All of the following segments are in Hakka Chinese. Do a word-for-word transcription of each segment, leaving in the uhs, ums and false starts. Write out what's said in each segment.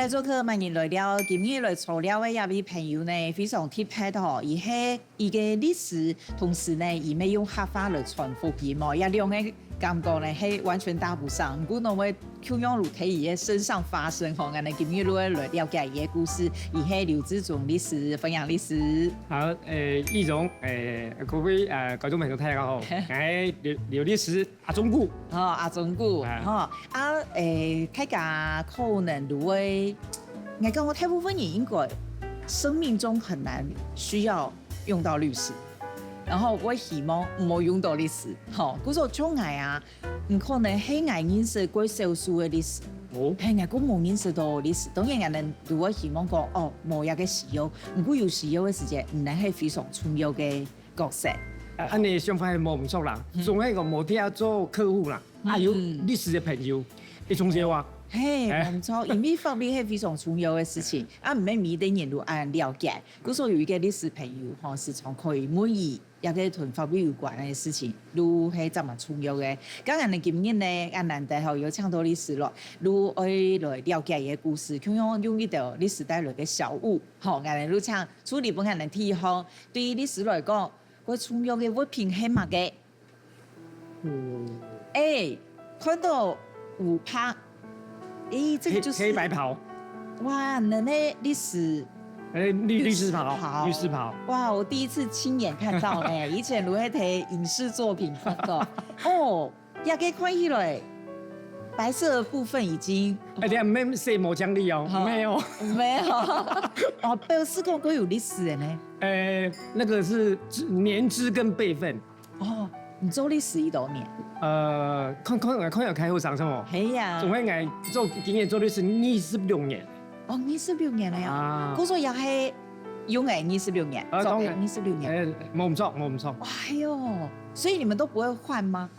來做客，歡迎來尞。今日來坐尞个這位朋友呢，非常特別吼，佢係一個律師，同時呢，佢乜用客話來傳福音哦。這兩個感覺呢，係完全搭不上。毋過呢，𠊎共樣有在佢个身上發生吼，𠊎等今日就會來了解佢个故事。佢係劉志忠律師，歡迎律師。好，誒，易容，誒，各位，呃，觀眾朋友，大家好，誒，劉，劉律師，阿忠牯。哦，阿忠牯，哎。吼，啊，誒，大家可能就會，應該講，大部分人應該生命中很難需要用到律師，然後𠊎希望毋好用到律師，吼，故所像𠊎啊，毋可能係𠊎認識過少數个律師，哦。係𠊎過無認識到律師。當然，𠊎等就會希望講，哦，無這個需要，毋過有需要个時節，你等係非常重要个角色。啊，恁呢想法係無毋著啦，嗯。總係講無定做客戶啦，啊，有嗯。律師个朋友，一種生活。嘿，哎。無毋著，因為法律係非常重要个事情，啊，毋係每一個人都恁了解。故所有一個律師朋友吼，時常可以問佢 也係同法律有關个事情，就係真蠻重要个。該𠊎等今日呢，恁難得吼，有請到律師來，就愛來了解佢个故事，共樣用一條律師帶來个小物，吼，𠊎等就請助理分𠊎等提供，對於律師來講，最重要个物品係麼个？嗯。哎，看到有白，哎，這個就是黑，黑白袍。哇，恁呢律師 哎，律，律師袍，律師袍。律師袍。哇，我第一次親眼看到呢，以前都會在影視作品看到。哦，這個看起來，白色的部分已經，哎，等一下，沒，誰沒講你哦？哈。沒有。沒有。哦，表示講過有歷史的呢。呃，那個是年資跟輩分。 哦，你做律師幾多年？呃，看，看，看有開後生是無？係啊。總會𠊎做，今年做律師二十六年。哦，二十六年了呀。啊。故所也係用个二十六年，呃，做个當然。二十六年。呃，無毋著，無毋著。哎喲，所以你們都不會換嗎？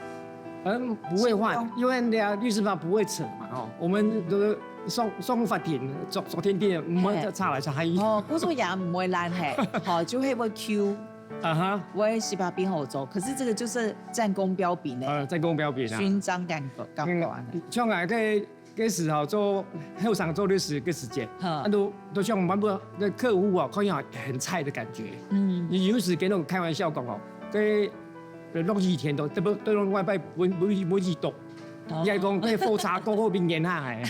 嗯，不會換，是哦。因為人家律師袍不會扯嘛，哦，我們都是上，上法庭，走，走天地，毋會，嘿。再差來差去。哦，故所也毋會爛嘿，好，就會，會Q。 啊哈。𠊎係白兵好做，可是這個就是戰功彪炳呢。呃，戰功彪炳啊。勳章感覺，感覺啊。嗯，像𠊎該，該時候做，後生做律師个時節，哈。啊，都，都像我們那個客戶啊，看起來很菜的感覺。嗯。有時跟那種開玩笑講哦，該，落雨天都，都不，都用外背圍，圍，圍一堵。哦。也講該火車過後邊沿下來，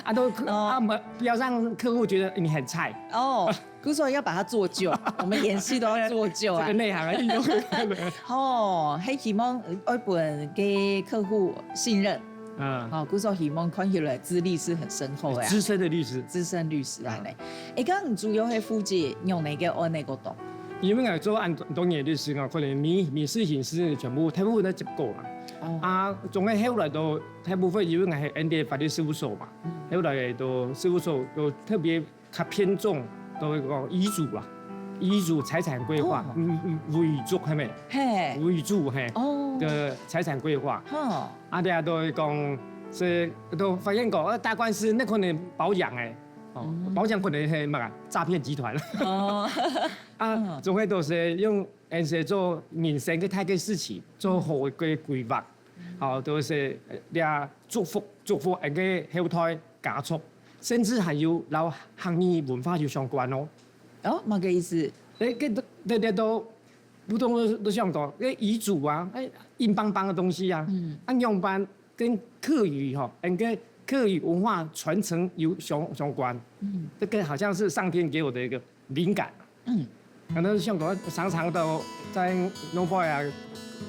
啊，都，哦。啊，不要讓客戶覺得你很菜。哦。 故所要把它做舊，我們演戲都要做舊啊。這個內行啊，運用。哦，還希望，呃，愛分个客戶信任。嗯。哦，故所希望看起來資歷是很深厚的啊。資深的律師。資深律師啊，嗯。嘞。誒，剛剛你主要係負責用哪個案个活動？因為𠊎做恁多年律師啊，可能民，民事、刑事全部大部分都接過嘛。哦。啊，總係後來都大部分因為𠊎係恁樣法律事務所嘛，嗯。後來都事務所都特別 較偏重都會講遺囑啦，遺囑、財產規劃，哦。嗯，嗯，遺囑係無？嘿。遺囑，嘿，哦。个財產規劃。吼。啊，大家都會講，所以都發現講，呃，打官司那可能包養誒，哦，嗯。包養可能係麼个詐騙集團。哦。啊，嗯。總會都係用，嗯，係做人生个大个事情，做好个規劃。 好，都係，呃，這祝福，祝福𠊎个後代家族，甚至還有摎客語文化有相關哦。哦，麼个意思？誒，該，該，該都，普通都，都想講，該遺囑啊，誒，硬邦邦个東西啊，嗯。啊，仰般跟客語吼，跟客語文化傳承有相，相關。嗯。這個好像是上天給我的一個 靈感。嗯。可能像我常常都在Novoya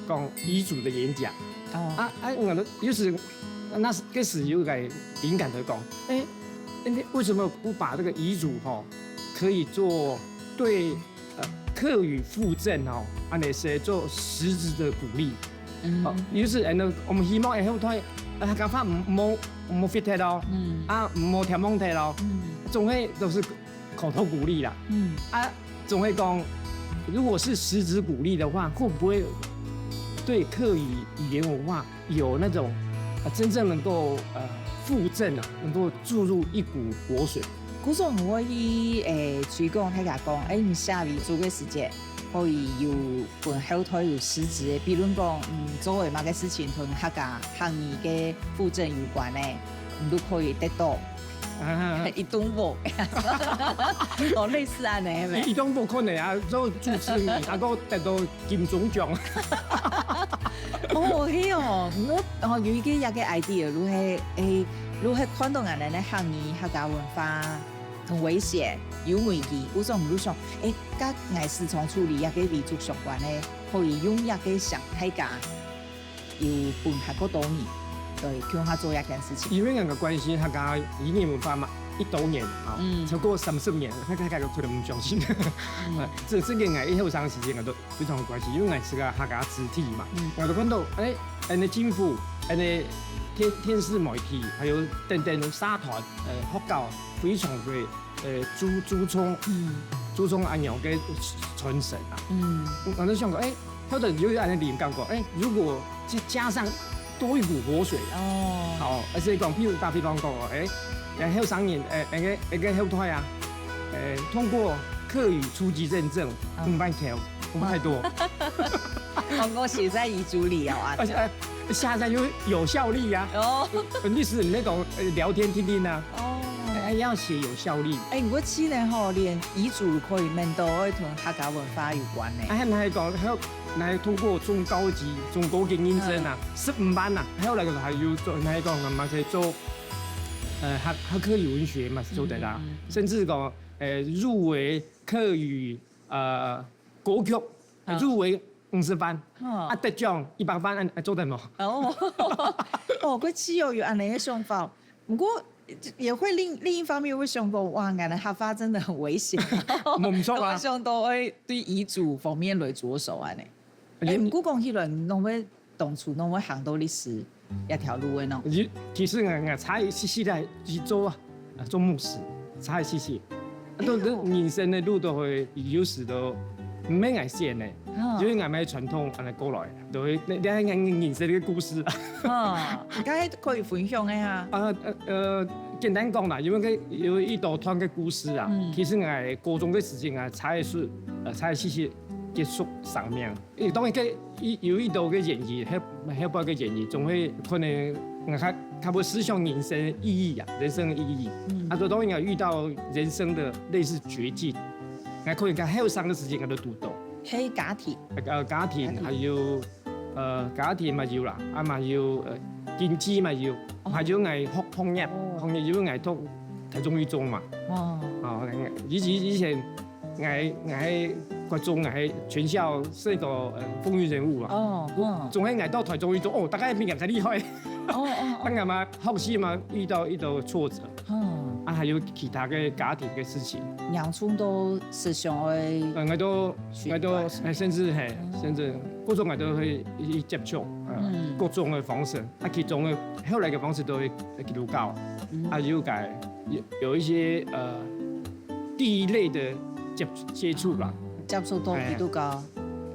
講遺囑的演講。哦。啊，啊，我都有時，那時，該時有個靈感就講，誒，誒，你為什麼不把這個遺囑吼，可以做對，呃，客語復振吼，恁樣係做實質的鼓勵。嗯。哦，於是，誒，那我們希望以後他，呃，客家話毋，毋好，毋好廢忒咯，嗯。啊，毋好添忘忒咯，嗯。總係都是 口頭鼓勵啦。嗯。啊，總會講，如果是實質鼓勵的話，會不會對客語語言文化有那種，呃，真正能夠，呃，復振啊，能夠注入一股活水？故所𠊎會，誒，推廣大家講，誒，你寫遺囑个時節，可以有分後代有實質个，比如講，嗯，做个麼个事情同客家客語个復振有關个，你都可以得到啊，一棟屋，哦，類似恁樣个。一棟屋可能啊，做主持人，啊，个得到金鐘獎。哦，係哦，我哦有一個這個 idea，如果係誒，如果係看到恁樣个客語、客家文化很危險、有危機，有種有種，誒，佮𠊎時常處理這個遺族相關个，可以用這個想大家。 有分較過多人，對，共下做一件事情。因為𠊎个關心客家語言文化嘛，一多年啊，嗯。超過三十年，大家大家都可能毋相信。嗯。這這个𠊎一後生時間𠊎都非常關心，因為𠊎係个客家子弟嘛，嗯。𠊎都看到，誒，恁樣政府，恁樣電電視媒體，還有等等社團，呃，學校非常个 呃，注注重，嗯。注重恁樣个傳承啊。嗯。𠊎就想講，誒，或者有恁樣个感覺，誒，如果再加上多一股活水，哦。好，而且講，譬如打比方講，誒，誒，後生人，誒，那個那個後代啊，誒，通過客語初級認證，哦。毋怕敨，毋怕多。哦，我寫在遺囑裡哦，啊。而且，誒，下載有有效力啊。哦。歷史那種，呃，聊天聽聽啊。 哦。哎，要寫有效力。哎，毋過真个吼，連遺囑可以面到愛同客家文化有關呢。啊，還來講，還有來通過中高級、中高級認證啊，嗯。十五萬啊，還有來講還有做，來講，嘛係做，呃，客客客語文學嘛，是做得啦。嗯，嗯，嗯。甚至講，呃，入圍客語，呃，歌曲，嗯。入圍五十萬，嗯。啊，得獎一百萬，啊，做得無？哦，哦，佢只有有恁樣个想法。 毋過也會另另一方面會想講，哇，𠊎个客話真的很危險。無毋著啊。會想到愛對遺囑方面來著手恁樣。哎，毋過講起來，你會當初你會行到歷史這條路个喏？其其實𠊎𠊎差一息息來去做啊，啊做牧師，差一息息。啊，都都人生个路都會有時都毋係𠊎選个，哦。因為𠊎毋係傳統恁樣過來，都會你你看人生个故事啊。 哦，該可以分享个哈。啊，呃，呃，簡單講啦，因為該有一大段个故事啊，嗯。其實𠊎高中个時間啊，差一息，呃，差一息息結束生命。誒，當然該有有一大个原因，後後背个原因，總會可能𠊎較較會思想人生个意義啊，人生个意義。嗯。啊，所以當然也遇到人生的類似絕境，𠊎可能較後生个時間，𠊎都堵到。係家庭。呃，家庭，還有 呃，家庭嘛有啦，啊嘛有，呃，經濟嘛有，哦。還有𠊎學，學業，哦。學業因為𠊎讀台中一中嘛。哦。哦，以以以前𠊎𠊎係國中，𠊎係全校是一個，呃，風雲人物嘛。哦，嗯。總係𠊎到台中一中，哦，大家畢業較厲害。哦，哦，哦。啊，𠊎嘛學習嘛遇到一個挫折。 嗯。啊，還有其他个家庭个事情。嚴重到思想會呃，𠊎都，𠊎都，哎，甚至，嘿，嗯。甚至各種𠊎都會去接觸，呃，嗯。各種个方式。啊，其中个後來个方式都係基督教，嗯。啊，有改有有一些，呃，第一類的接接觸吧。接觸到基督教。哎。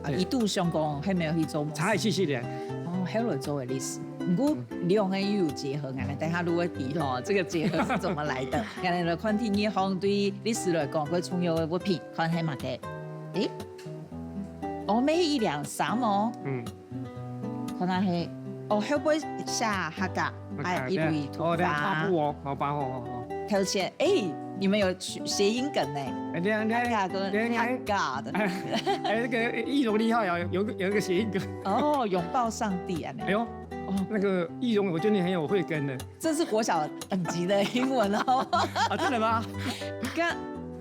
啊，對。一度想講，還無去做。差一息息个。哦，後來做个歷史。毋過，嗯。兩個又有結合，𠊎等下如果提吼，這個結合是怎麼來的？𠊎等來看第二項對歷史來講，較重要个物品，看係麼个？誒，哦，乜一兩三哦。嗯。看下係，哦，後背寫客家，哎，一位哦，對，圖畫。哦，好吧，好，好，好。 頭前，誒，你們有諧諧音梗呢？哎，對啊，對啊，客家跟對啊，對啊。客家的。哎，那個易容厲害啊，有個有一個諧音梗。哦，擁抱上帝啊，哎呦，哦，那個易容，我覺得你很有慧根呢。這是國小等級的英文哦。啊，真的嗎？看，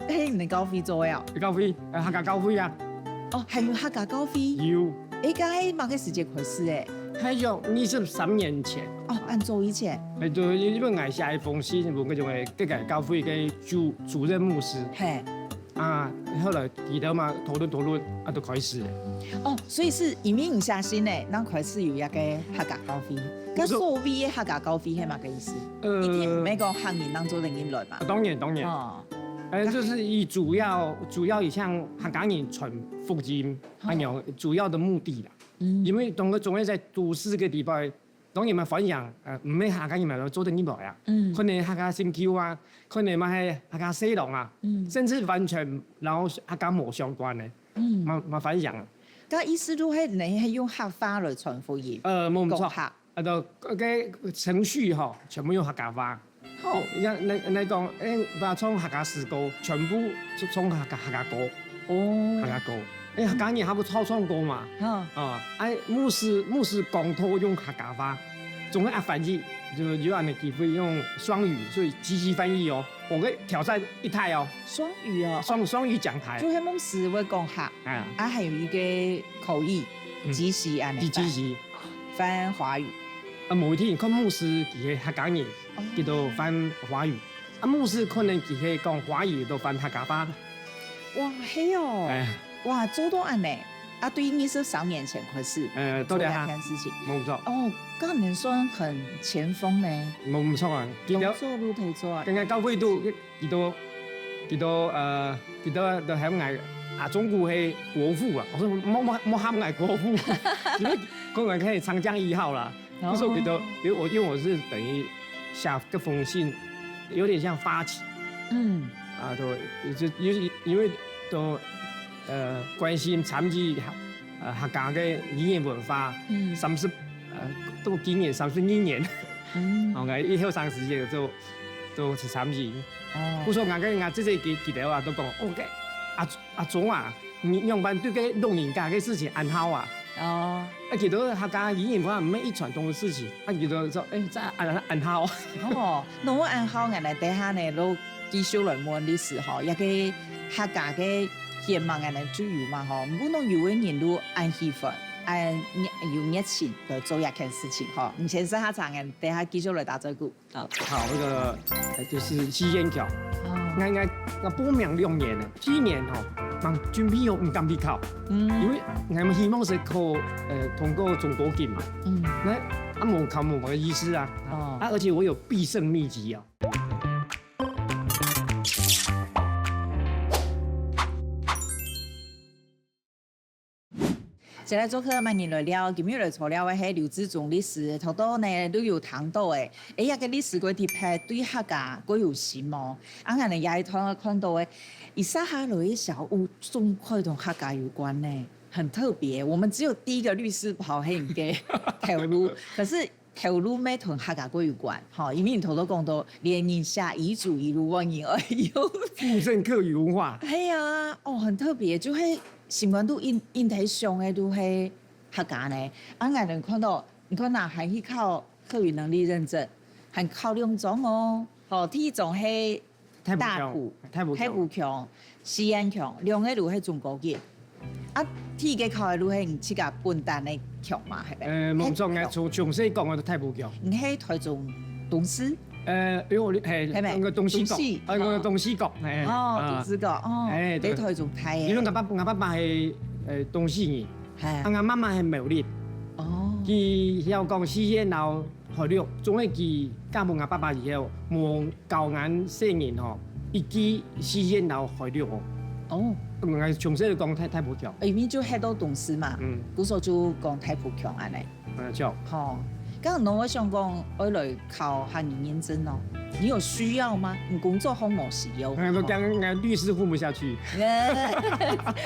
嘿，你的教會做的哦。教會，呃，客家教會啊。哦，還有客家教會。有。誒，該麼个時節開始誒？大約二十三年前。 哦，恁早以前。哎，對，因為𠊎寫一封信，問該種个，該个教會个主主任牧師。嘿。啊，後來佢兜嘛討論討論，啊，就開始了。哦，所以是因為你寫信呢，然後開始有一個客家教會。該所謂个客家教會係麼个意思？呃，一定毋係講客人當做人來嘛。啊，當然當然。哦。哎，就是以主要主要以向客家人傳福音，哦。哎喲，主要的目的啦。嗯。因為當然總係在都市个地方， 當然嘛歡迎，呃，毋係客家人嘛，做得入來啊。嗯。可能客家心臼啊，可能嘛係客家西郎啊，嗯。甚至完全然後客家無相關个，嗯。嘛嘛歡迎啊。該意思就係你係用客話來傳福音，呃，無毋著。講客。啊，就該程序吼，全部用客家話。哦，人家，人家講，哎，不要唱客家詩歌，全部唱客家，客家歌，哦，客家歌。哎，客家人還不好唱歌嘛。哈。啊，哎，牧師，牧師講道用客家話，總會啊翻譯，就，就恁樣機會用雙語，所以即席翻譯哦，我可以挑戰一台哦。雙語哦。雙，雙語講台。就係牧師會講客，啊。啊，還有一個口譯，嗯。即席恁樣翻。即，即席。翻華語。啊，無一定，看牧師佢係客家人，哦。佢就翻華語。 啊，牧師可能佢係講華語，都翻客家話。哇，係哦。哎。哇，做到恁呢。啊，對二十三年前開始，呃，對了哈。做這件事情。沒錯。哦，恁樣算很前鋒呢。沒錯啊，佢都，有做路可以做啊。剛剛教會都，佢都，佢都，呃，佢都，都喊𠊎阿忠牯係國父啊。我說，莫，莫，莫喊𠊎國父，因為可能可以長江一號啦。 不是，我覺得，哦。因為我，因為我是等於寫這封信，有點像發起。嗯。啊，對，就，因為，因為都，呃，關心參與，呃，客家个語言文化，嗯。三十，呃，都今年三十二年。嗯。OK，以後三十年就，就去參與。哦。不是，𠊎个，𠊎自己記，記得啊，都講，OK，阿，阿忠啊， 你仰般對該老人家个事情恁好啊？哦。啊，佢都客家語言文化毋係一傳統个事情，啊，佢都說，哎，這恁，恁好。哦，那𠊎恁好，𠊎來等下呢，就繼續來問律師吼，這個客家个願望𠊎來就有嘛吼，毋過攏有个人都恁喜歡，恁熱，有熱情來做這件事情吼。毋先生下場，𠊎等下繼續來打嘴鼓。 好。考那個，呃，就是四縣腔。哦。𠊎，𠊎，𠊎報名兩年了，第一年吼，嘛準備好毋敢去考，嗯。因為𠊎希望係考，呃，通過中高級嘛。嗯。該啊，無考無麼个意思啊。哦。啊，而且我有必勝秘籍啊。 再來做客，歡迎來尞。今日來坐尞个係劉志忠律師，頭到呢都有談到誒，哎呀，這個律師个特別對客家過有心哦。啊，𠊎等也一段看到誒，一下下來个小屋，總會同客家有關呢，很特別。我們只有第一個律師袍係你个頭路，可是 頭路乜同客家過有關，吼，因為你頭頭講到，連人寫遺囑一路問人愛用。附贈客語文化。係啊，哦，很特別，就係心肝肚印，印在上个都係客家呢。啊，𠊎等看到，你看哪，還去考客語能力認證，還考兩張哦。吼，第一張係 大埔腔。大埔，大埔腔。大埔腔、四縣腔，兩個都係中高級。啊，第一個考个就係你自家本旦个腔嘛，係無？呃，無錯，𠊎從，從細講个就大埔腔。你係台中東勢？呃，因為𠊎，係，係無？那個東勢角，東勢，呃，那個東勢角，係，哦，啊。東勢角，哦，哎，對。在台中大个。因為𠊎爸，𠊎爸爸係，呃，東勢人，係。啊，𠊎媽媽係苗栗。哦。佢曉講四縣摎 海陸，總係佢嫁分𠊎爸爸以後，無教𠊎細人吼，一句四縣摎海陸哦。哦。𠊎從細就講大，大埔腔。因為就歇到東勢嘛，嗯。故所就講大埔腔恁呢。嗯，就。吼，該你有想講愛來考客語認證哦？你有需要嗎？你工作好無需要？哎，我講，哎，律師混不下去。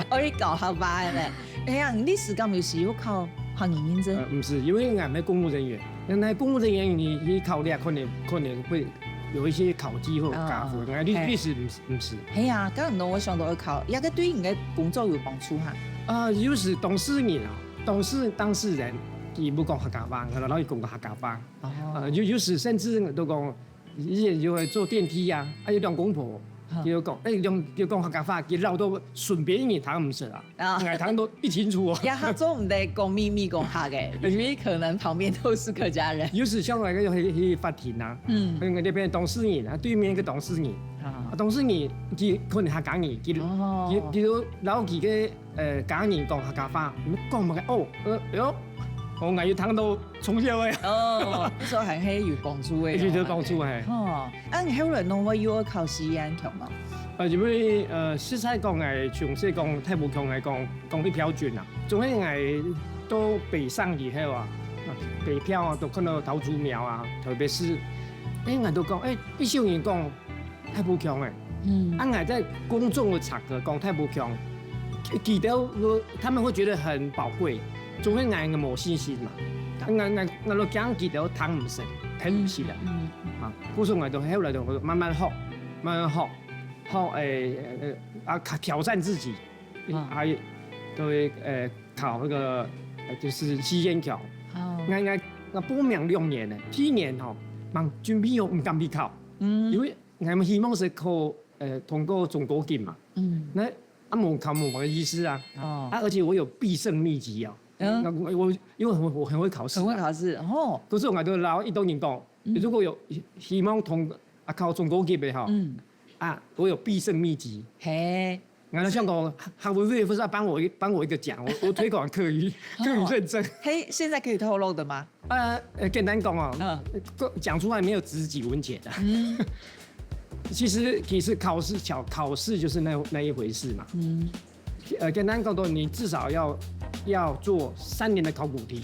愛搞好吧，哎，哎呀，你律師敢有需要考客語認證？呃，不是，因為𠊎毋係公務人員。 原來公務人員你，你考慮啊，可能，可能會有一些考績或加分，哦，啊，律，嘿。律師毋係，毋係。係啊，該你有想到愛考，這個對你个工作有幫助哈？啊，有時當事人啊，當事，當事人，佢毋講客家話，然後佢講客家話。哦。呃，有，有時甚至都講，以前就會坐電梯啊，啊，有兩公婆，哈。佢就講，哎，兩，佢講客家話，佢鬧到順便人聽毋識啊。 啊。𠊎聽到一清楚哦。也合作毋得講秘密講客个，因為可能旁邊都是客家人。有時像那個去，去法庭啊，嗯。那個那邊當事人啊，對面一個當事人，啊。啊，當事人佢可能客家人，佢，哦。佢，佢就摎佢个，呃，家人講客家話，你們講麼个？哦，呃，哎喲，哦，𠊎有聽到從小个。哦，所以還係有幫助个。有幫助个。哦，啊，你後來攏會又愛考四縣腔無？ 呃，因為，呃，實在講，𠊎從細講大埔腔來講，講得標準啊。總係𠊎到北上以後啊，啊，北漂啊，都看到桃竹苗啊，特別是，哎，𠊎都講，哎，必須有人講大埔腔哎。嗯。啊，𠊎在公眾的場合講大埔腔，佢兜，他們會覺得很寶貴。總係𠊎个無信心嘛，𠊎𠊎𠊎都驚佢都聽毋識，聽毋識啦。啊，故所𠊎都後來都慢慢學，慢慢學，學誒呃啊挑戰自己，還都會呃考那個呃就是四縣腔。𠊎𠊎𠊎報名兩年呢，第一年吼，蠻準備哦，毋敢去考，因為𠊎們希望係考呃通過中高級嘛。那啊無考無麼个意思啊。啊而且我有必勝秘籍啊。 嗯，那我我因為我我很會考試啊，很會考試哦。可是我都老一多人講，如果有希望通啊考中高級的哈，嗯，啊我有必勝秘籍，嘿，然後想講，客委會不是要幫我一幫我一個獎，我我推廣客語，客語認證。嘿，現在可以透露的嗎？呃，呃簡單講哦，嗯，講出來沒有值幾文錢的。嗯，其實其實考試考考試就是那那一回事嘛。嗯。 呃，簡單講到，你至少要要做三年的考古題。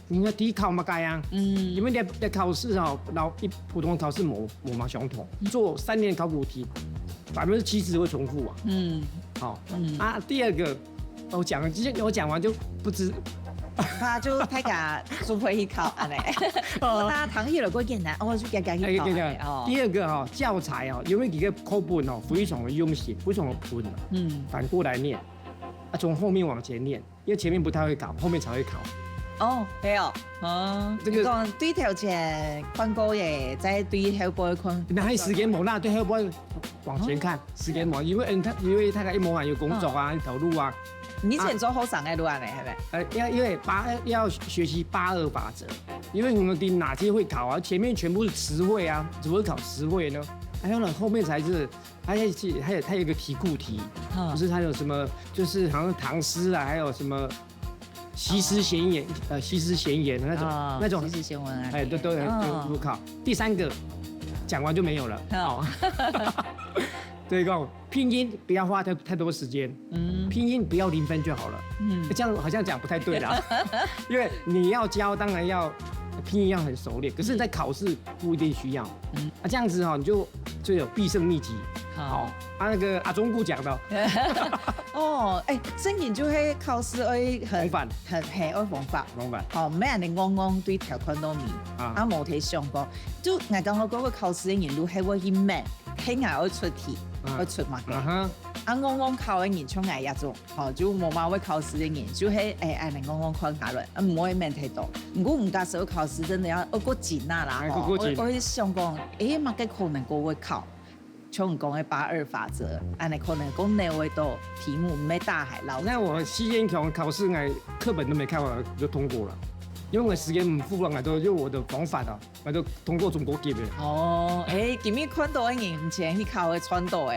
你看題考嘛該樣，嗯，因為你的考試哦，然後一普通考試某某嘛相同，做三年考古題，百分之七十會重複啊。嗯，好，嗯啊，第二个，我讲了，其实我讲完就不知，他就太敢做会考啊嘞，大家谈起了过简单，哦，就讲讲去考啊嘞哦。第二个哈，教材哦，因为几个课本哦，非常的用心，非常的笨啊，嗯，反过来念。 啊，从后面往前念，因为前面不太会考，后面才会考。哦，对哦，哦，这个你讲对头前看过耶，再对后背看。那还时间无啦，对后背往前看，时间无，因为嗯，他因为他一模啊有工作啊，一条路啊。你以前做好上个路啊，系咪？呃，要因为八要学习八二法则，因为我们的哪些会考啊，前面全部是词汇啊，怎么会考词汇呢？还有呢，后面才是 它还有还有它有一个题库题，就是它有什么，就是好像唐诗啊，还有什么西施闲言，呃，西施闲言的那种那种，西施闲文啊，哎，都都有都考。第三个讲完就没有了。哦，对，讲拼音不要花太太多时间，嗯，拼音不要零分就好了。嗯，这样好像讲不太对啦，因为你要教，当然要拼音要很熟练，可是在考试不一定需要。嗯，啊，这样子哈，你就就有必胜秘籍。 好，啊，那个阿忠牯讲的，哦，哎，正经就係考试愛很方法，很嘿，愛方法，方法，好，毋係恁樣戇戇對頭看到尾，啊，無提想過，就𠊎感覺各个考試个人都係會去問，係𠊎愛出題，愛出麼个，啊，戇戇考个人像𠊎這種，吼，就無麼會考試个人，就係哎，恁樣戇戇看下來，毋會問太多。毋過毋假使考試真的要愛過緊啊啦，吼，愛愛想講，哎，麼个可能過會考。 像你講个八二法则，恁樣可能講哪位都題目毋係大海撈。那我西研考考试，哎，课本都没看完就通过了，因为我时间唔够了，我都用我的方法啊，我都通过中高级的。哦，哎，今日看到个人前去考个穿到个，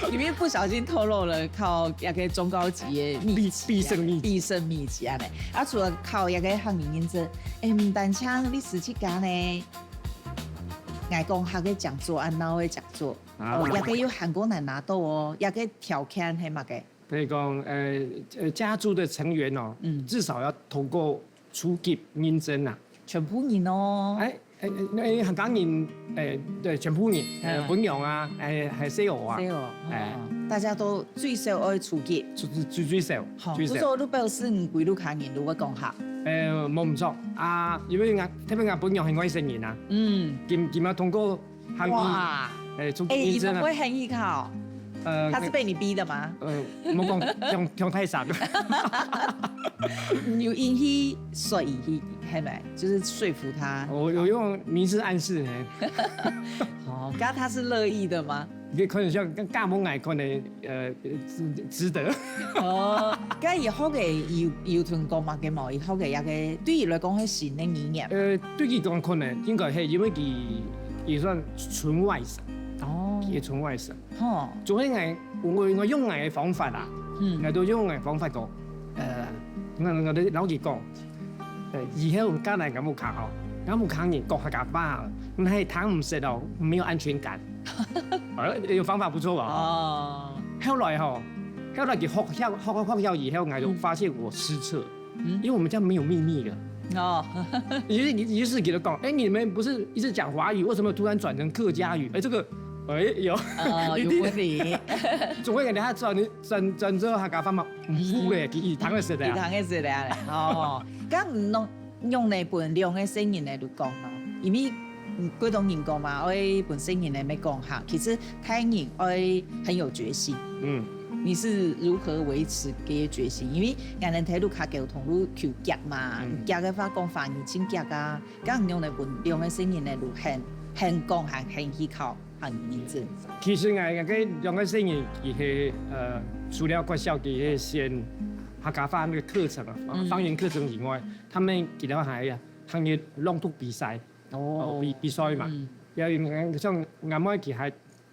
今日不小心透露了考那个中高级的秘籍，必必胜秘籍，必胜秘籍啊呢。啊，除了考那个汉语认证，哎，毋单淨你自己家呢。 外公客个講座，恁樣个講座，啊，哦，也个有韓國人拿到哦，也个條件係麼个？比如講，呃，呃，家族的成員哦，嗯，至少要通過初級認證啊。全部人哦。哎，哎，哎，客家人，哎，對，全部人，呃，嗯，餔娘啊，哎，還有細阿啊，細阿，哎，哦，大家都最少愛初級，最最最最少，好，最少。故所你表示你歸屋下人都會講客。呃，無毋著啊，因為𠊎特別𠊎餔娘係外省人啊，嗯，佢佢嘛通過 哇，哎，中哎，你們會很依靠？呃，他是被你逼的嗎？呃，莫講，講講太長。你有硬去說服佢，係咪？就是說服他。我有用明示暗示呢。哦，那他是樂意的嗎？你可以看一下，跟大門來可能呃值值得。哦，該以後个有有同講嘛，个無？以後个那个對佢來講係新的語言。呃，對佢講可能應該係，因為佢也算純外省。 哦，也從外省。吼，做起來，我我用𠊎个方法啦，嗯，𠊎都用𠊎个方法講，呃，𠊎𠊎都老實講，呃，以後嫁來𠊎屋下吼，𠊎屋下人講客家話，你還聽毋識哦，沒有安全感。哎，有方法不錯吧？哦，後來吼，後來佢學校學學校以後，𠊎就發現我失策。 因為我們家沒有秘密的。哦，於是於是佢就講，哎，你們不是一直講華語，為什麼突然轉成客家語？哎，這個哎，有，哦，有問題。總會人家轉轉轉做客家話嘛，毋好咧，佢佢聽得識个啊。佢聽得識个啊，哦，該毋用用來分兩個細人仔來講咯，因為嗯，過多人講嘛，愛分細人仔愛講客，其實大人愛很有決心。嗯，你是如何維持這個決心？因為𠊎等大陸客溝通都求遽嘛，嗯，遽个話講華語真遽啊，該毋用來分兩個細人仔來肯肯講，還肯去考。 很認真。其實啊，該兩個細人佢係呃，除了國小佢係選客家話那個課程啊，嗯，方言課程以外，他們其他還有還有朗讀比賽，哦，比比賽嘛，嗯，也有像阿妹佢還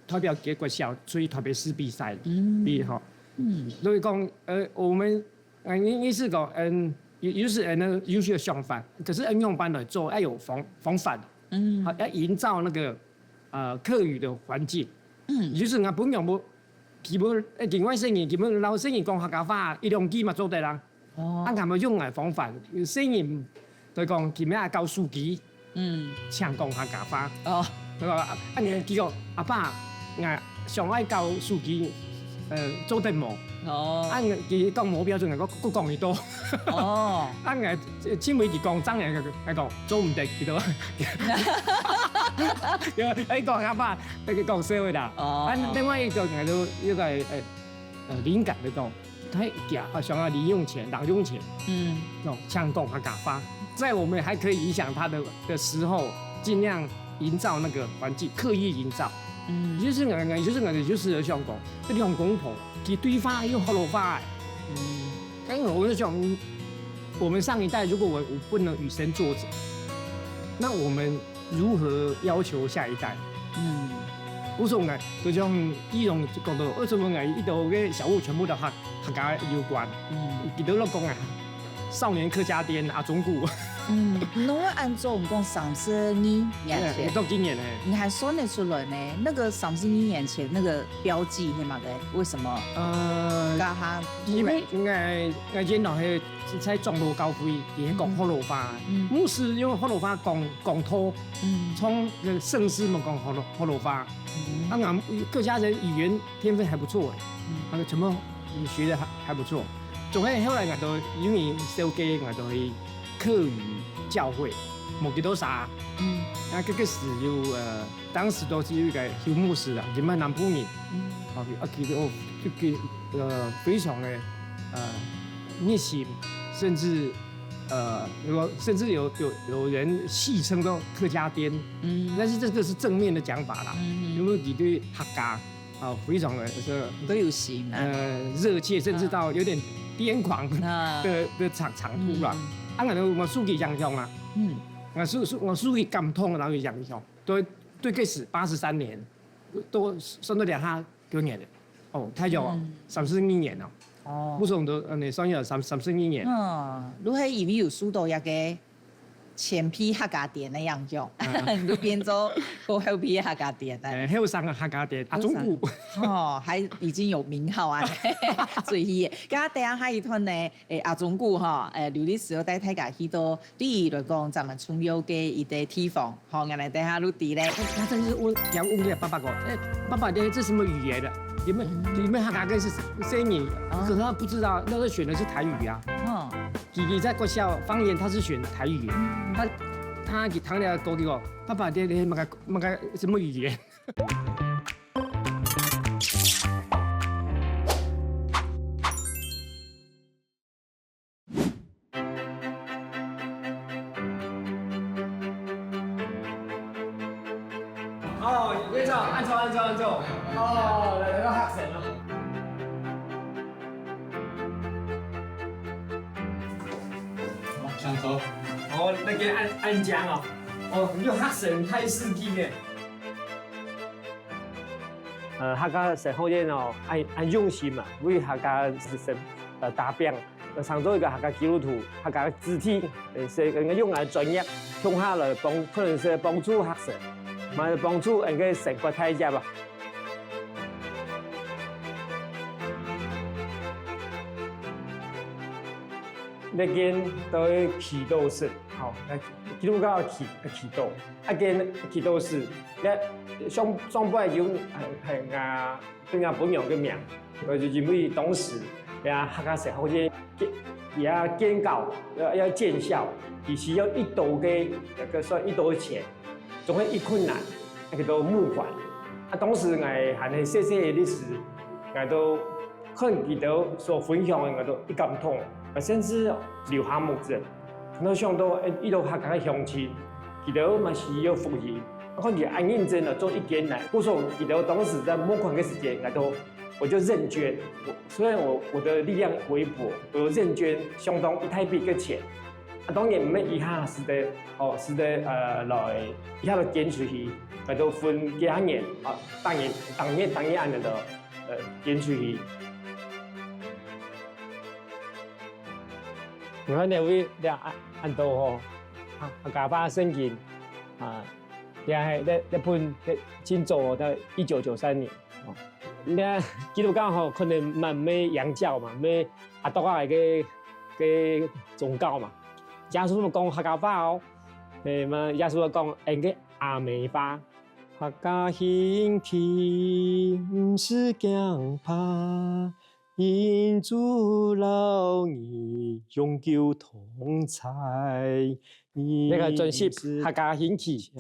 代表佢國小出去台北市比賽，嗯，比吼，嗯，所以講呃，我們呃，應應是講嗯，有有時嗯，有些想法，可是嗯，用般來做，要有方方法，嗯，好，要營造那個 呃，客語的環境。嗯，就是𠊎本來無，基本，呃，另外細人，基本老細人講客家話，一兩句嘛做得啦。哦，啊，𠊎無用个方法，細人就講，今日教書記，嗯，請講客家話。哦，對吧？啊，你佢講，阿爸，𠊎想愛教書記，呃，做得無？哦，啊，佢講無標準，𠊎講，過講一多。哦，啊，𠊎 這親為佢講，真个來講做毋得，佢都，因為愛講客話，那個講笑話啦。哦，啊，另外一個，𠊎都有個呃呃靈感的講，他講啊，想要零用錢、零用錢，嗯，哦，像講客家話，在我們還可以影響他的的時候，盡量營造那個環境，刻意營造。嗯，就是𠊎，就是𠊎，就是想講，這兩公婆，佢對話用學老話，嗯。 但是我就想，我們上一代如果我我不能以身作則，那我們如何要求下一代？嗯，我想呢，就像易容講的，為什麼呢？一到个小物全部都和和家有關，嗯，比如說講啊，少年客家店阿忠牯，嗯，那我按照我們講三十二年前，到今年呢，你還算得出來呢？那個三十二年前那個標記是麼个？為什麼？呃，嘎哈。 因為𠊎𠊎原來係在長老教會，也講學老話，牧師用學老話講講道，從聖詩嘛講學老學老話。啊，𠊎客家人語言天分還不錯誒，那個全部學得還還不錯。總係後來𠊎都因為受教，𠊎都去客語教會，無幾多儕。啊，這個時有呃 當時都係有一個邱牧師啊，佢係南部人，哦，啊，佢都就佢呃非常的呃熱心，甚至呃有甚至有有有人戲稱到客家癲，嗯，但是這個是正面的講法啦，因為佢對客家啊非常的這個都有心啊，呃熱切，甚至到有點癲狂的的程程度啦。啊，𠊎都𠊎受佢影響啊，嗯，𠊎受受𠊎受佢感動，然後影響。 對對，該時八十三年，都算到兩下幾年了。哦，太久了，三十二年了。哦，不是，都嗯，算有三三十二年。哦，你係因為有受到一個前輩客家癲个影響，你就變做過後輩客家癲个。誒，後生个客家癲，阿忠牯。哦，還已經有名號啊，所以，剛剛等下還有一段呢，誒，阿忠牯哈，誒，劉律師要帶大家去到 第一來講，這麼重要个一個地方，吼，𠊎來等下錄底咧。他甚至問，想問你爸爸講，哎，爸爸，這這什麼語言的？有沒有有沒有客家話是聲音？可是他不知道，那時候選的是台語啊。嗯，弟弟在國小方言，他是選台語。他他給唐聊哥哥講，爸爸，這這麼个麼个什麼語言？ 哦，院長，恁早，恁早，恁早。哦，來，來到客城了。好，請坐。哦，那個恁恁靚哦。哦，有客城大使級呢。 呃，客家神學院哦，恁恁用心啊，為客家神呃打拚，呃，成做一個客家基督徒，客家肢體，呃，所以用來專業，共下來幫，可能係幫助學生，嘛係幫助𠊎个神學大業啊。這間都係祈禱室。吼，該基督教个祈，祈禱，啊，跟祈禱是，該上，上背有很，很啊， 對啊，本名个名，呃，就因為當時，呀，客家神學院建，也建校，要，要建校，佢需要一多个，那個算一多个錢，總會一困難，那個都募款。啊，當時𠊎還係細細个時，𠊎都看佢兜所分享个，𠊎都一感動，啊，甚至流下目汁。 看到想到，哎，一兜客家个鄉親，佢兜嘛需要福音。看佢恁認真个做一件來，故所佢兜當時在募款个時間，𠊎都，我就認捐。我，雖然我，我的力量微薄，我有認捐相當一大筆个錢。啊，當然毋係一下使得，哦，使得，呃，來，一下就捐出去，𠊎都分幾下年，啊，逐月，逐月，逐月恁樣个，呃，捐出去。 你看這位，這恁，恁多吼，客，客家話聖經，啊，這係，這，這本，這真早哦，在一九九三年，哦。這基督教吼，可能蠻咩洋教嘛，咩阿多啊个，个宗教嘛。耶穌講客家話哦，誒，嘛耶穌講，誒，个阿美話。客家興起，毋使驚怕， 因主摎你永久同在。這個專輯客家興起，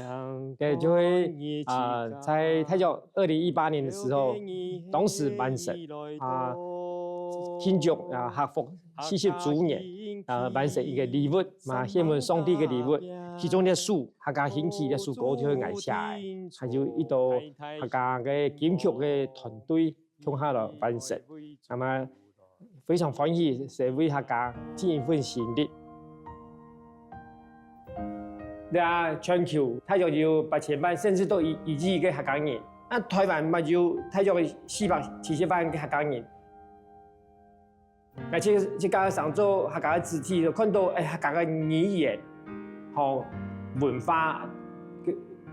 對，就會，啊，在大約二零一八年的時候，同時完成，啊，慶祝，啊，客福四十週年，啊，完成一個禮物，嘛，獻分上帝个禮物。其中一首客家興起這首歌就係𠊎寫个，還有一兜客家个金曲个團隊 共下來完成。那麼非常歡喜，社會客家盡一份心力。這全球大約有八千萬，甚至到一，一億个客家人。那台灣嘛有大約四百七十萬个客家人。那其實，自家想做客家个子弟，就看到，哎，客家个語言，吼，文化，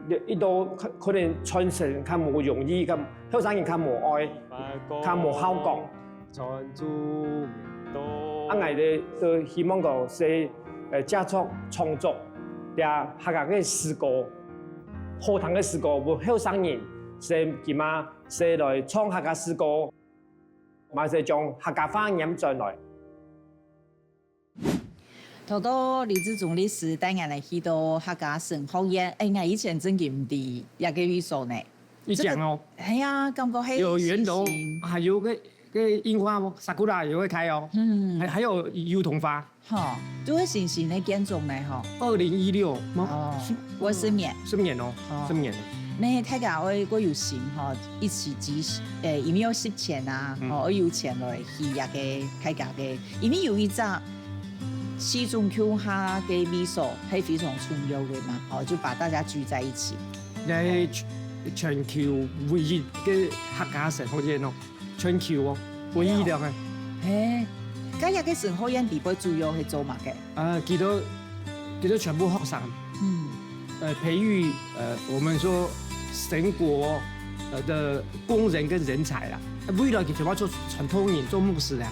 一，一兜可，可能傳承較無容易，較 後生人較無愛，較無好講。啊，𠊎兜就希望講係，呃，藉著創作這客家个詩歌，好聽个詩歌，分後生人先起碼先來唱客家詩歌，嘛係將客家話拈轉來。 頭到李志忠律師帶𠊎兜去到客家神學院，哎，𠊎以前真經毋知這個位所呢。你講哦。這個，係啊，感覺係有圓樓，新新。還有個，個櫻花哦，sakura也會開哦。嗯。還，還有油桐花。吼，都係新新个建築呢，吼。二零一六嗎？哦，十，我十年。十年哦，哦。十年。那大家愛過有心吼，一起集，誒，因為有實踐啊，嗯。吼，愛有錢來去這個大家个 因為有一隻四種共下个位所係非常重要个嘛，哦，就把大家聚在一起。在全，全球唯一个客家神學院哦，全球哦，唯一个。嘿，該這個神學院裡背主要係做麼个？呃，佢兜，佢兜全部學生。嗯。 呃，培育，呃，我們說神國，呃，的工人跟人才啦。未來佢全部做傳道人、做牧師啦。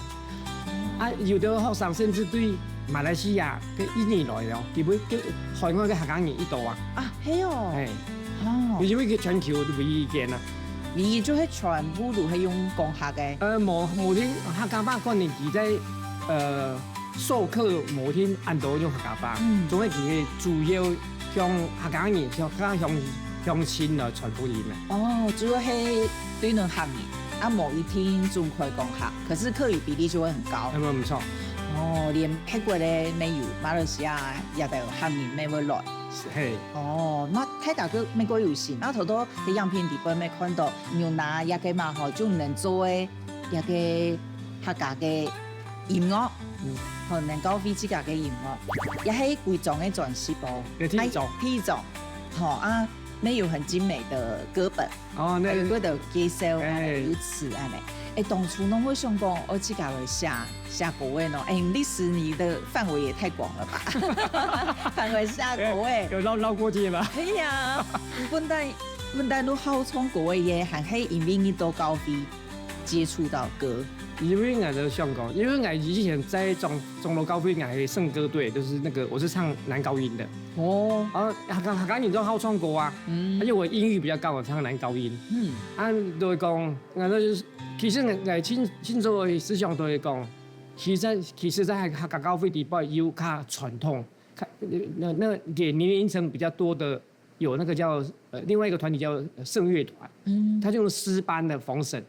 啊，有个學生甚至對馬來西亞跟印尼來个哦，佢會跟海外个客家人一道啊。啊，係哦。嘿。哦。因為佢全球唯一一間啊。唯一就係全部都係用講客个。呃，無，無定客家話可能佢在，呃， 授課無定恁多用客家話，嗯。總係佢主要向客家人、向客家鄉，鄉親來傳福音个。哦，主要係對等客人，啊，無一定準開講客，可是客語比例就會很高。嗯，毋錯。哦，連泰國个乜有，馬來西亞也都有客人乜會來。係。哦，那大家个乜過有心，那頭頭个影片裡背乜看到，有拿這個嘛吼，就能做个 這個客家个音樂，嗯。吼，能夠為自家个音樂，也係歸張个專輯哦。這第一張。哎，第一張，吼啊，乜有很精美的歌本，哦，那還有歌的介紹，哎。還有詞恁呢。哎，當初攏會想講，哦，自家來寫，寫歌个喏。哎，律師你的範圍也太廣了吧？範圍寫歌个。哎，有繞，繞過界嗎？可以啊，本來，本來都好唱歌个耶，還係因為你多高飛。接觸到歌？因為𠊎都想講，因為𠊎以前在長長老教會，𠊎係聖歌隊，就是那個我是唱男高音的。哦，啊，客家客家人都好唱歌啊，嗯，而且我音域比較高，我唱男高音。嗯，啊，都會講，那那就是，其實𠊎𠊎清清楚的思想都會講，其實其實在客家教會底背有較傳統，較那那个年龄层比较多的，有那個叫呃另外一個團體叫呃聖樂團，嗯，他就用詩班的封神，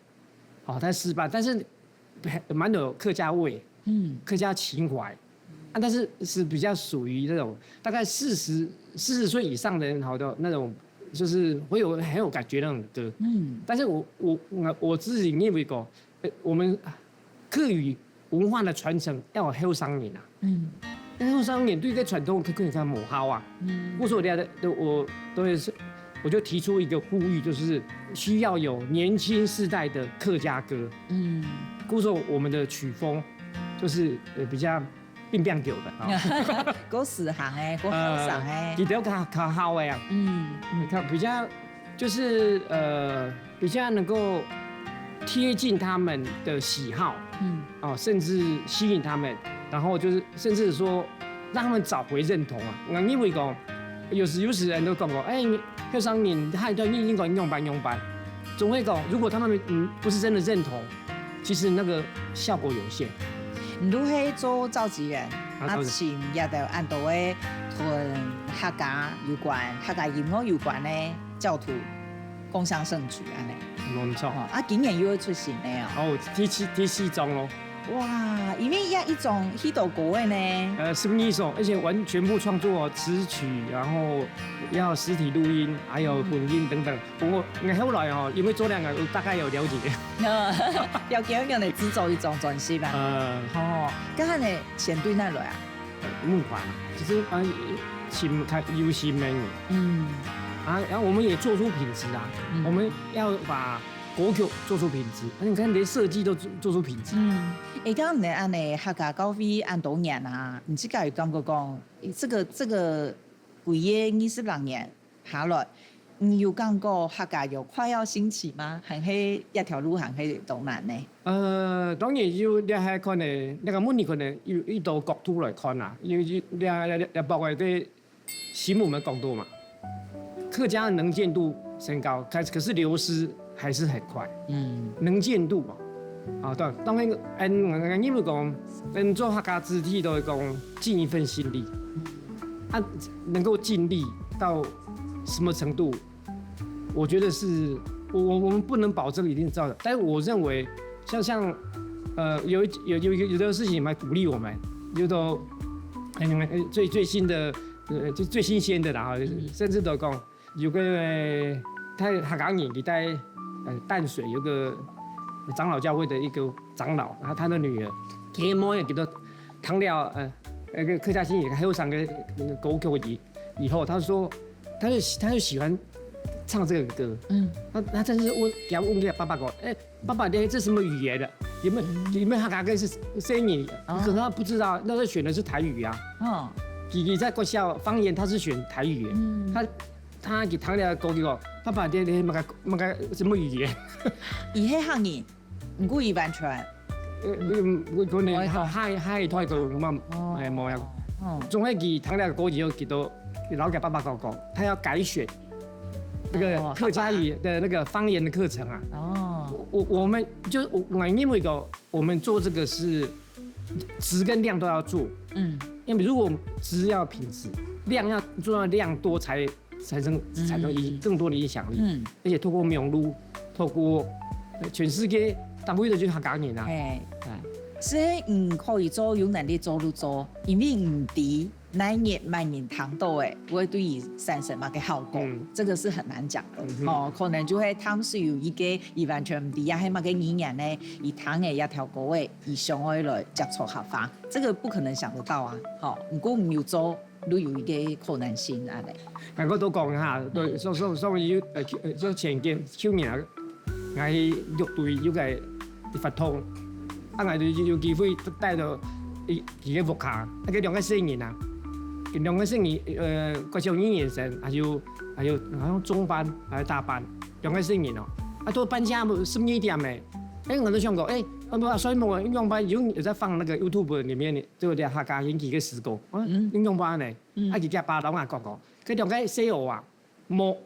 哦，他诗班，但是蛮有客家味，嗯，客家情懷。啊，但是是比较屬於那種大概四十四十歲以上的人，好的那种，就是会有很有感觉那种歌。嗯，但是我我我我自己认为讲，呃，我们客语文化的传承要有后生人啊。嗯，后生人对这传统可可能看不好啊。嗯，我说的我都会是，我就提出一个呼吁，就是需要有年轻世代的客家歌。嗯，故所我们的曲风就是呃比较变变调的啊。歌词行哎，歌好上哎，比较较好哎啊。嗯，你看比较就是呃比较能够贴近他们的喜好，嗯，哦，甚至吸引他们，然后就是甚至说让他们找回认同啊。那因为讲，有时有时人都讲过，哎，后生人他一段应该用班用班，总会讲，如果他们嗯不是真的认同，其实那个效果有限。你都係做召集人，啊，召集人。尋這兜恁多个同客家有關、客家音樂有關个教徒共襄盛舉恁呢。無錯。哦，啊，今年又會出新个哦。哦，第四第四張咯。哇，因為也一張許多歌个呢。呃，十二首，而且完全部创作词曲，然后要实体录音，还有混音等等。不过，后来哦，因为做两个，我大概有了解。了解，有用来制作一张专辑吧。呃，哦，刚才呢，钱对哪来啊？募款，就是啊，心开有心的人。嗯，啊，然后我们也做出品质啊，嗯，我们要把国酒做出品质，你看连设计都做做出品质。嗯，哎，刚刚你恁呢客家教会恁多年啊，你自家有感觉讲，这个这个几个二十六年下来，你有感觉客家有快要兴起吗？还是这条路还是当难呢？呃，当然有，你还看呢，那个问题可能有一个角度来看啊，因为你你你包括对 新闻我们讲过嘛，客家能见度升高，可可是流失还是很快。嗯，能见度嘛，啊，对，当然，嗯，因为讲，嗯，做客家子弟都会讲尽一份心力，啊，能够尽力到什么程度，我觉得是我我我们不能保证一定照的，但是我认为像像呃有一有有有的事情蛮鼓励我们，就都嗯最最新的呃就最新鲜的啦，甚至都讲有个他客家人佢在呃淡水有个长老教会的一个长老，然后他的女儿，佢个妹也给他谈了呃那个客家新语，还有三个那个歌曲以以后，他说他就他就喜欢唱这个歌。嗯，他他真是问，给他问给他爸爸讲，哎，爸爸，这这什么语言的？有没有有没有客家歌是声音？可能他不知道，那时候选的是台语啊。哦，你你在国校方言他是选台语，嗯，他他给谈了歌给我，爸爸，这这那个那个什么语言？伊系客人，毋过伊完全，呃，嗯，我可能还还太个嘛，哎，没有。哦，总会给谈了歌以后给到老给爸爸讲讲，他要改选那个客家语的那个方言的课程啊。哦，我我们就我我因为个我们做这个是质跟量都要做，嗯，因为如果质要品质，量要做到量多才产生产生影更多的影响力，嗯，而且透过网络，透过呃全世界大部分的就是客家人啊，哎，哎，所以嗯可以做有能力做就做，因为毋知 哪日万人听到个，會對佢產生麼个效果，嗯，這个是很難講的。嗯哼，哦，可能就會當時有一个佢完全毋知啊，係麼个語言呢，佢聽个這條歌个，佢想愛來接觸客話，這个不可能想得到啊。好，毋過毋有做，都有一个可能性恁呢。剛剛都講哈，對，所所所以呃呃，就前幾舊年啊， 𠊎去六堆有个活動，啊，𠊎就有機會帶到佢佢个屋下，啊，佢兩个細人啊，佢兩个細人，呃，國小二年生，還有還有好像中班還是大班，兩个細人哦，啊，到半夜十二點咧，哎，𠊎就想講，哎，啊，毋，睡目啊，仰般有，有在放那個YouTube裡面，就有客家演劇个詩歌，啊，仰般呢？啊，佢家爸同𠊎講講，該兩個細人啊，無，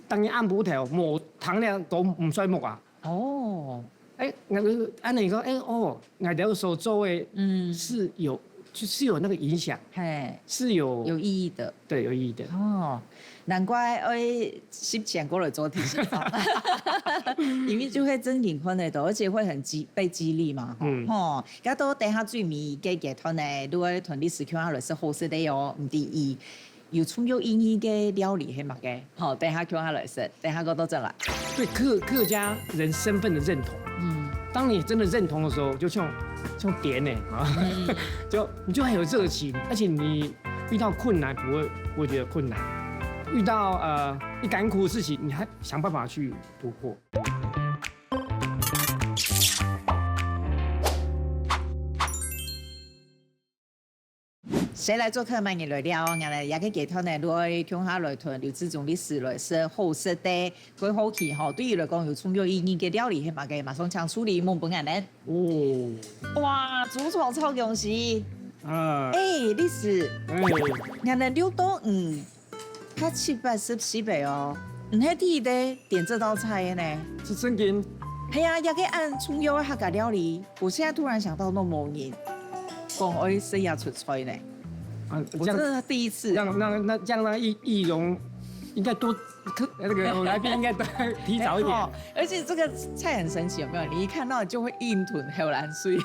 當日暗晡頭，無聽了都毋睡目啊。哦。哎，𠊎就恁樣講，哎，哦，𠊎兜所做个，嗯，是有，就是有那個影響，嘿，是有，有意義的。對，有意義的。哦，難怪愛十千過來做第四場，因為就會真正看得到，而且會很激，被激勵嘛，吼。嗯。吼，該到等下最尾个階段呢，就會同律師共下來食好食个哦，毋知佢有重要意義个料理係麼个？好，等一下共下來食，等一下過到轉來。對客，客家人身份的認同，嗯，當你真的認同的時候，就像，像點呢啊，就，你就很有熱情，而且你遇到困難不會，不會覺得困難，遇到，呃，一艱苦的事情，你還想辦法去突破。誰來作客，麼人來尞？𠊎兜這個階段呢，就愛共下來同劉志忠律師來食好食个，過好去吼，對佢來講有重要意義个料理係麼个？馬上請助理問分𠊎兜。哦。哇，豬腸炒薑絲。啊。哎，律師，哎。𠊎兜六到五 較七八十歲个哦，毋係第一个點這道菜个呢。係真經。係啊，這個恁重要个客家料理，我現在突然想到都無人講愛食這出菜呢。啊，我真的第一次。這樣，那，那這樣，那易，易容應該多，客，那個來賓應該都提早一點。哎，好。 而且這個菜很神奇，有沒有？你一看到就會硬吞口涎水，因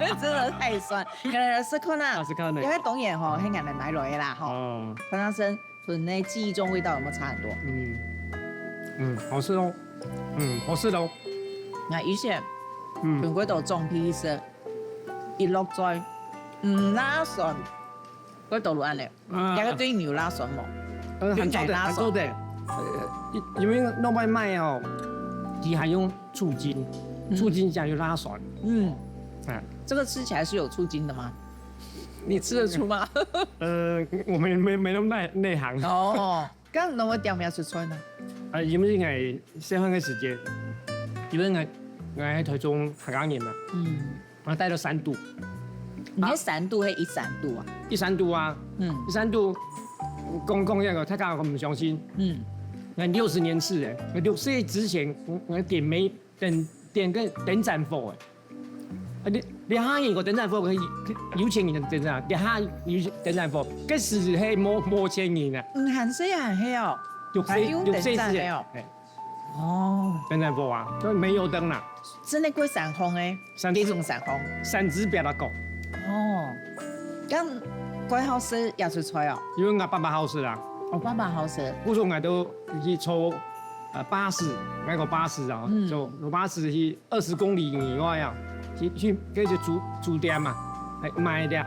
為真的太酸。看來試看啊，好食看呢。因為當然吼，係𠊎兜買來个啦，吼。哦。潘先生，從你記憶中味道有沒有差很多？嗯，嗯，好食哦，嗯，好食哦。那以前，嗯，全國都種皮食，一落嘴，嗯，那酸，我都亂了。 啊。這個對牛肉酸無？呃，對，很做得，對，很做得。呃，因，因為外面賣哦，佢還用醋精，嗯。醋精加有辣酸。嗯。啊。這個吃起來是有醋精的嗎？你吃得出嗎？呃，我沒，沒，沒那麼內，內行。哦，剛剛我點名出菜呢。啊，因為𠊎細漢个時間，因為𠊎，𠊎在台中客家人嘛。嗯。 啊，帶到三度。你在三度還一三度啊？一三度啊，嗯。一三度，講，講這個，大家毋相信。嗯。𠊎六十年次誒，𠊎六歲之前，𠊎，𠊎點煤，點，點個燈盞火誒。啊，你，你下有個燈盞火，可以，有錢人的燈盞，你下有燈盞火，該時係無，無錢人啊。嗯，還細還係哦，六歲，還用燈盞个哦。六歲時，哎。 哦。燈盞火啊，就煤油燈啦。真个過山峰誒，山，這種山峰。山豬表那個。哦，恁蓋好食這出菜哦。因為𠊎爸爸好食啦。哦，爸爸好食。故所𠊎都去坐，呃，巴士，買個巴士啊，嗯。坐，坐巴士去二十公里以外啊，去，去，去豬，豬店嘛，來買了，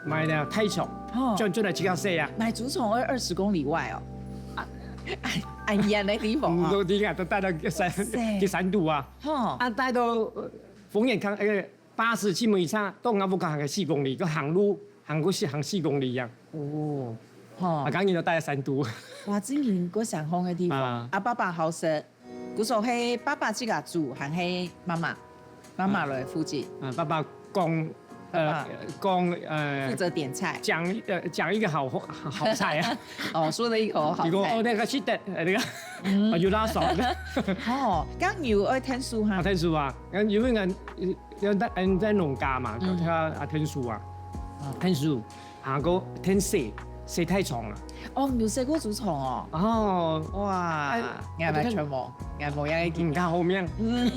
買了大腸，哦。轉，轉來自家食啊。買豬腸愛二十公里外哦。啊， 恁遠个地方啊。嗯，都，你看，都帶到去三，哇塞。去三度啊。吼。啊，帶到，呃，豐原港，那個巴士去梅城，到𠊎屋下行个四公里，就行路，行過去行四公里啊。哦。吼。啊，剛剛就帶三度。哇，真經過山峰个地方。啊。啊，爸爸好食，故所係爸爸自家煮，還係媽媽？ 媽媽來負責。啊，爸爸講，呃，爸爸講，呃，負責點菜。講，呃，講一個好，好菜啊。哦，說了一口好菜。你講，哦，那個是的，呃，那個，嗯。啊，有拉手。哦，該牛愛𢯭手哈。啊，𢯭手啊，因為俺，呃，要在，嗯，在農家嘛，嗯。就叫啊，𢯭手啊，哦。𢯭手。 啊，還過𢯭洗，洗大腸啊。哦，你有洗過豬腸哦？哦。哇，哎，𠊎完全無，𠊎無這個經驗。嗯，較好命。嗯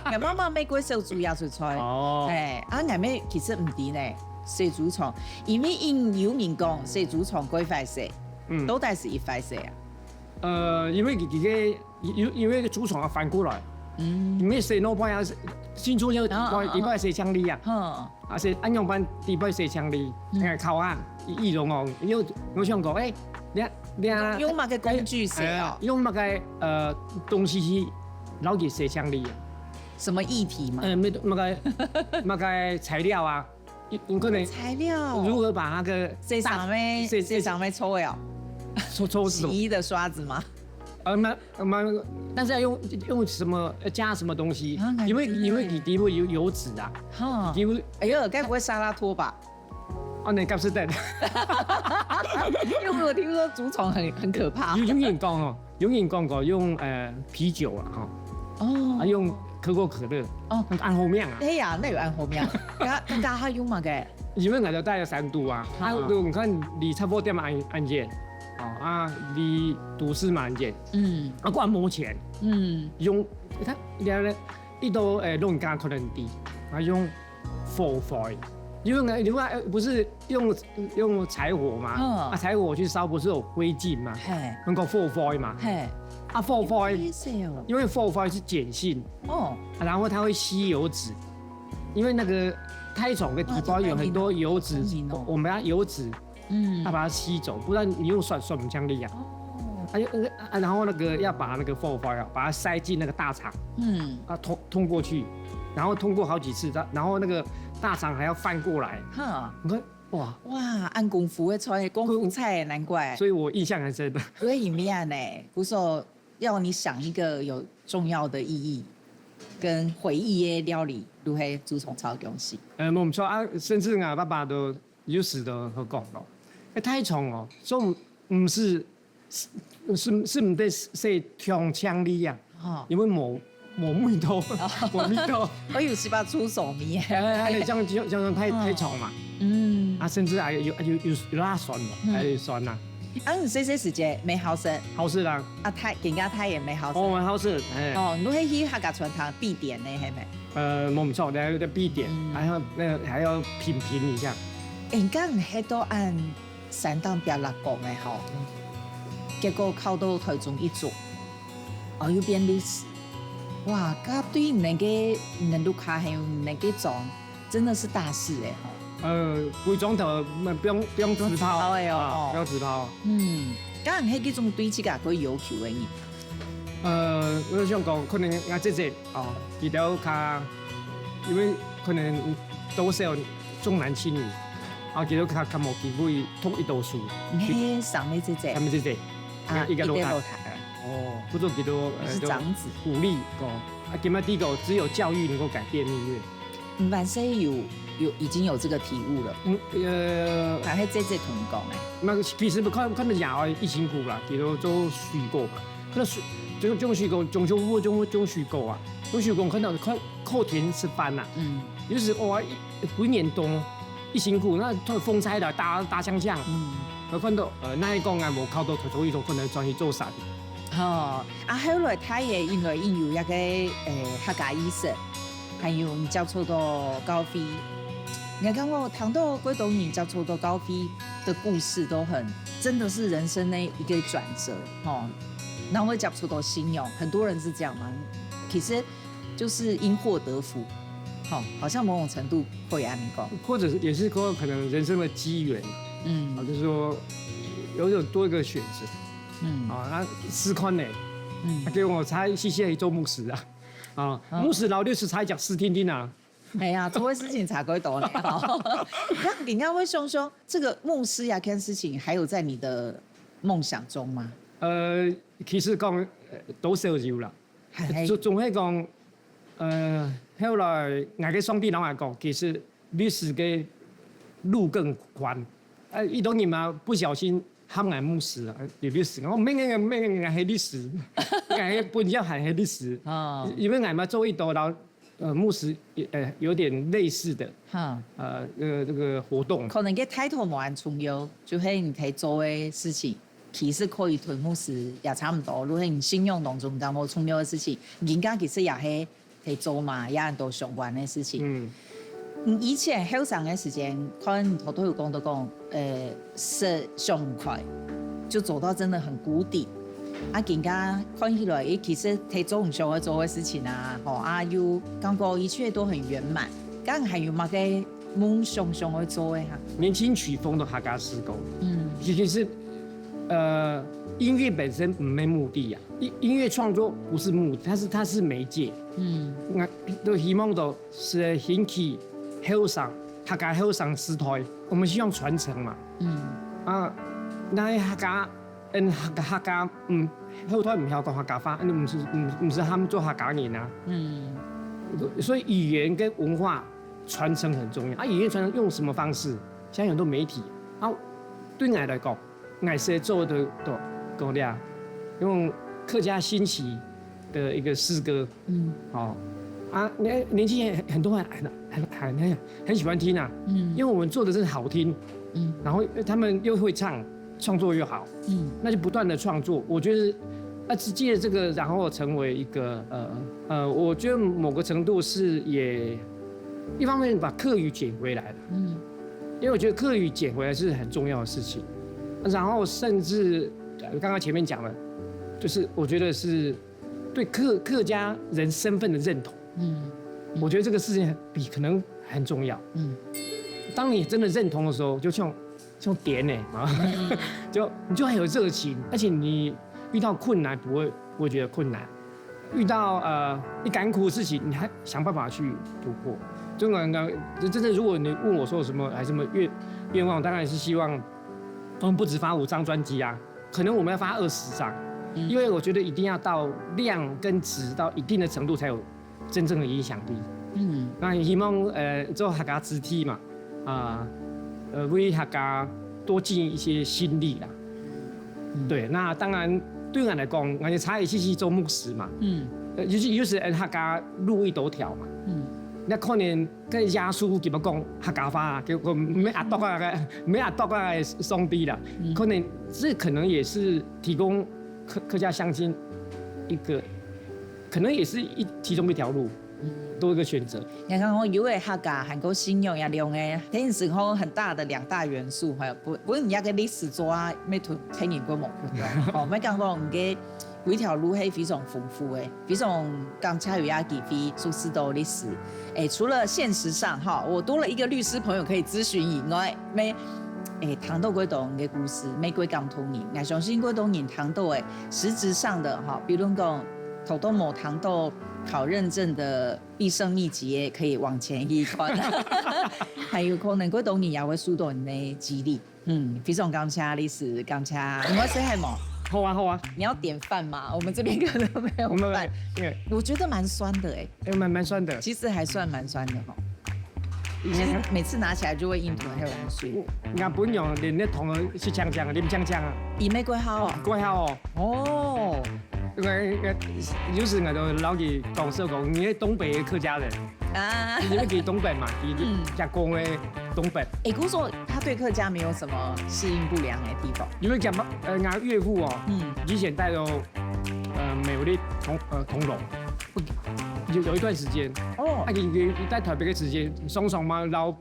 ，𠊎媽媽乜過燒豬這出菜。哦。哎，啊，𠊎乜其實毋知呢，洗豬腸，因為因有人講洗豬腸蓋壞勢，嗯。到底係幾壞勢啊？呃，因為佢，佢个 因，因為豬腸啊翻過來，嗯。因為洗腦板啊，新竹有底板，啊，啊，啊。底板洗淨哩啊。哼。啊，洗恁樣板底板洗淨哩，嗯。哎，靠啊，易，易容哦，因為我想講，哎，你，你啊，用，用麼个工具洗哦？哎，用麼个，呃，東西去，然後給洗淨哩啊。什麼液體嘛？呃，沒，麼个，麼个材料啊。 有，有可能材料。如何把那個洗衫个，洗，洗衫个搓哦？搓，搓是什麼？洗衣的刷子嗎？呃，那那，但是要用用什么呃加什么东西？啊，因为因为你底部有油脂啊，哈，底部，哎呦，该不会沙拉托吧？啊，那个是对的。因为我听说竹虫很很可怕。有有人讲哦，有人讲过用呃啤酒啊哈，哦，啊用可口可乐，哦，安好命啊。哎呀，那有安好命，刚刚他用嘛个，因为俺就带了三度啊，啊，你看你差不多点嘛安安全，哦啊，你都市嘛安全，嗯，啊，关没钱，嗯，用他了呢，一到呃弄干可能低，啊用。火灰，因为呢，因为不是用用柴火嘛，啊柴火去烧不是有灰烬嘛，能够火灰嘛，嘿，啊火灰，因为火灰是碱性，哦，然后它会吸油脂，因为那个胎虫的皮包有很多油脂，我们要油脂。嗯，它把它吸走，不然你用刷刷不像力啊。哦，它就啊，然后那个要把那个 four five 啊，把它塞进那个大肠，嗯，啊通通过去，然后通过好几次，然后那个大肠还要翻过来，哈，你看哇，哇，按功夫会出功夫菜，难怪。所以我印象很深。所以里面呢，不是说要你想一个有重要的意义跟回忆的料理，如何竹虫炒东西？呃，我们说啊，甚至啊，爸爸都 有时都好讲咯。哎，太重哦，所以毋是是是毋得食香腸哩啊，因为無無味道，無味道。我有時把出手味。哎，哎，這樣就這樣太太重嘛。嗯。啊，甚至還有有有有辣酸嘛，還有酸呐。啊，你細細時節沒好食。好食啦。啊，太更加太也沒好食。哦，好食，哎。哦，你係去客家餐廳必點呢，係咪？呃，無錯，然後有點必點，還要那個還要品評一下。哎，你講你係到按 山頂壁落講个吼，結果考到台中一中，哦又變律師，哇，該對你个你个屋下還有你个庄，真的是大事哎吼。呃，歸庄頭毋用毋用紙炮，紙炮个哦，啊，毋用紙炮。嗯，該你係這種對自家較有要求个人。呃，我想講，可能𠊎姐姐哦，佢兜較，因為可能多少重男輕女。 啊，佢兜較較無機會讀一多書。你係三个姐姐？三个姐姐，啊，一个老弟。哦，不過佢兜呃，是長子，鼓勵哦，啊，佢兜知講只有教育能夠改變命運。你還細有有已經有這個體悟了？嗯，呃，還係姐姐同你講个？那其實看看得出來，佢辛苦啦，佢兜做水果嘛，可能水種種水果，種種物種種水果啊，種水果看到看靠天吃飯呐，嗯，有時候啊，一一年冬 一辛苦，那風吹來打打鏘鏘。嗯，我看到呃，那一講啊，無考到頭頭一種可能轉去做生意。吼，啊，後來大个因為因有一个誒客家意識，還有接觸到教會。你看我聽到幾多人接觸到教會的故事都很，真的是人生的一個轉折吼。然後會接觸到信仰，很多人是這樣嘛。其實 就是因禍得福，好，好像某種程度會按呢講。或者是也是說可能人生的機緣，嗯，啊，就是說有有多一個選擇，嗯，啊，那試看呢，嗯，啊，給我差一些些做牧師啊，啊，牧師老六十才講試聽聽啊，哎呀，做个事情差不多呢，哈，那人家會想說，這個牧師呀，這件事情還有在你的夢想中嗎？呃，其實講，呃，多少有啦。 總總係講，呃，後來𠊎个上帝摎𠊎講，其實律師个路更寬。呃，一多人嘛，不小心喊𠊎牧師啊，有律師，我毋係𠊎毋係𠊎係律師，𠊎係本業還係律師，哦，因為𠊎嘛做一多，然後呃，牧師呃有點類似的，哈，呃，呃，這個活動。可能个態度無恁重要，就係你在做个事情。 其實可以同牧師也差毋多，如果你信仰當中當好重要个事情，人家其實也係在做嘛，也很多相關个事情。嗯，以前後生个時間，看頭頭有講到講，呃，食想毋開，就走到真的很谷底。啊，人家看起來，誒，其實在做毋想愛做个事情啊，吼，啊，又感覺一切都很圓滿，該還有麼个 夢想想愛做个哈？年輕曲風的客家詩歌，嗯，其實是呃音樂本身毋係目的啊，音音樂創作不是目的，它是它是媒介，嗯，那都希望都是興起後生，客家後生時代，我們希望傳承嘛，嗯，啊，那客家嗯，客客家，嗯，後代毋曉講客家話，嗯，毋係毋毋係佢做客家人啊。嗯，所以語言跟文化傳承很重要啊。語言傳承用什麼方式？現在有很多媒體啊，對我來講，我係做得到講了，用客家新奇的一個詩歌，嗯，哦，啊，年年輕人很多人很很很很很喜歡聽啊，嗯，因為我們做的真的好聽，嗯，然後他們又會唱，創作又好，嗯，那就不斷的創作。我覺得，啊，藉著這個，然後成為一個呃呃，我覺得某個程度是也一方面把客語撿回來了，嗯，因為我覺得客語撿回來是很重要的事情，然後甚至呃剛剛前面講的，就是我覺得是對客客家人身份的認同，嗯，我覺得這個事情比可能很重要，嗯，當你真的認同的時候，就像像點呢啊，就你就很有熱情，而且你遇到困難不會不會覺得困難，遇到呃一艱苦的事情，你還想辦法去突破。就剛剛就真的，如果你問我說有什麼還什麼願愿望，當然是希望我們不止發五張專輯啊，可能我們要發二十張，因為我覺得一定要到量跟質到一定的程度才有真正的影響力。嗯，那希望呃做客家之體嘛，啊呃為客家多盡一些心力啦。對，那當然對我來講，我也差一些去做牧師嘛。嗯，呃，就是有時客家路一斗條嘛。嗯，那可能跟耶穌怎麼講客家話，結果沒阿多啊，沒阿多啊上帝啦。可能這可能也是提供客客家鄉親一個，可能也是一其中一條路，多一個選擇。你看哦，有个客家還有信仰，也兩个，天時候很大的兩大元素，還有不不過人家个歷史做啊，沒同天人過無共樣。哦，沒講過你个有一條路係非常豐富的，非常感謝有這機會熟識到歷史。哎，除了現實上哈，我多了一個律師朋友可以諮詢以外，沒，哎，談到過多人的故事，每個感動人，我相信過多人談到的實質上的哈，比如講，頭都無談到考認證的必勝秘籍，可以往前一看，還有可能過多人也會受到你的激勵。 嗯，非常感謝律師，感謝。你會食飯嗎？好啊，好啊。你要點飯嗎？我們這邊可能沒有飯。我們因為我覺得蠻酸的哎，哎，蠻蠻酸的。其實還算蠻酸的哈。其實每次拿起來就會硬吞，還有口水。我本人連那糖都食嗆嗆，啉嗆嗆啊。伊乜過好哦。過好哦。哦。因為因為有時我都老是講笑講，你是東北的客家人。 啊，因為佢東北嘛，佢嗯，佢講个東北。哎，故所他對客家沒有什麼適應不良的地方。因為講呃，我岳父哦，嗯，以前帶到呃苗栗同呃同榮，有有一段時間，哦，啊，佢佢佢在台北的時間，常常嘛，老